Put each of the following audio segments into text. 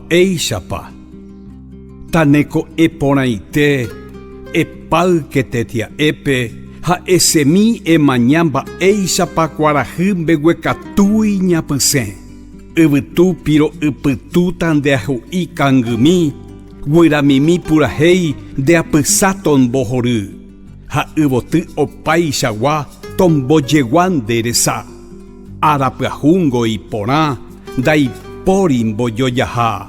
Mba'éichapa taneko'ẽ porãite epáyke tetia'épe ha esemi emaña mba'éichapa kuarahy mbeguekatúi ñapysẽ. Yvytu piro'ypytũta ndeaho'i kangymi, guyramimi purahéi ndeapysa tombohory, ha yvoty opaichagua tombojegua nde resa. Ára pyahúngo iporã ndaipóri mbojojaha,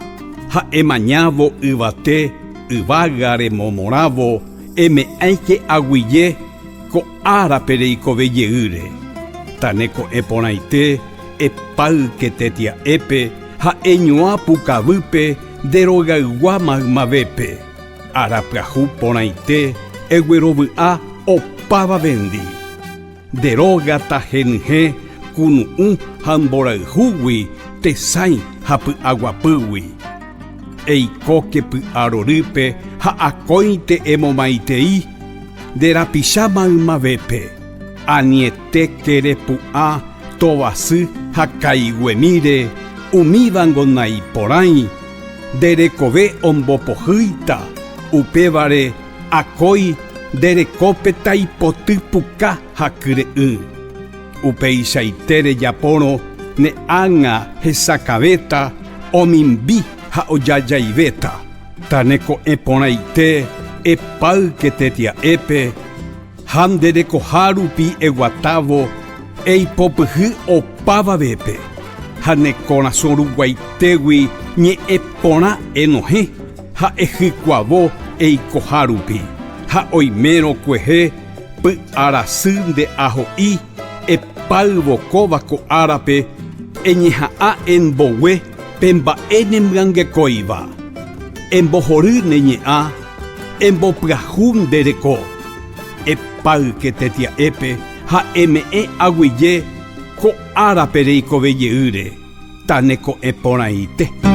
ha emañávo yvate yvága remomorãvo eme'ẽike aguyje ko árape reikove jeýre. Tane ko'ẽ porãite epáyke tetia'épe ha eñuã pukavýpe nde rogaygua maymavépe. Ára pyahu porãite eguerovy'a opavavéndi. Nde róga tahenyhẽ kunu'ũ ha mborayhúgui, tesãi ha py'aguapýgui. Eikóke py'arorýpe ha akóinte emomaitei nde rapicha maymavépe. Anietéke repu'ã tovasy ha kaiguemíre, umívango naiporãi, nde rekove ombopohýita, upévare Akói nde rekópe taipoty puka ha kyre'ỹ. Upeichaite rejapórõ ne ág̃a hesakãvéta, omimbi ha ojajaivéta. Ta ne ko'ẽ porãite epáyke tetia'épe ha nde rekoha rupi eguatávo eipopyhy opavavépe ha ne korasõ ruguaitégui ñe'ẽ porã enohẽ. Ha ehykuavo eikoha rupi, ha oimérõ kuehe py'a rasy nde aho'i epáyvo kóva ko árape eñeha'ã embogue pe mba'e nemyangekóiva. Embohory ne ñe'ã, embopyahu nde reko. Epáyke tetia'épe ha eme'ẽ aguyje ko árape reikove jeýre, ta ne ko'ẽ porãite.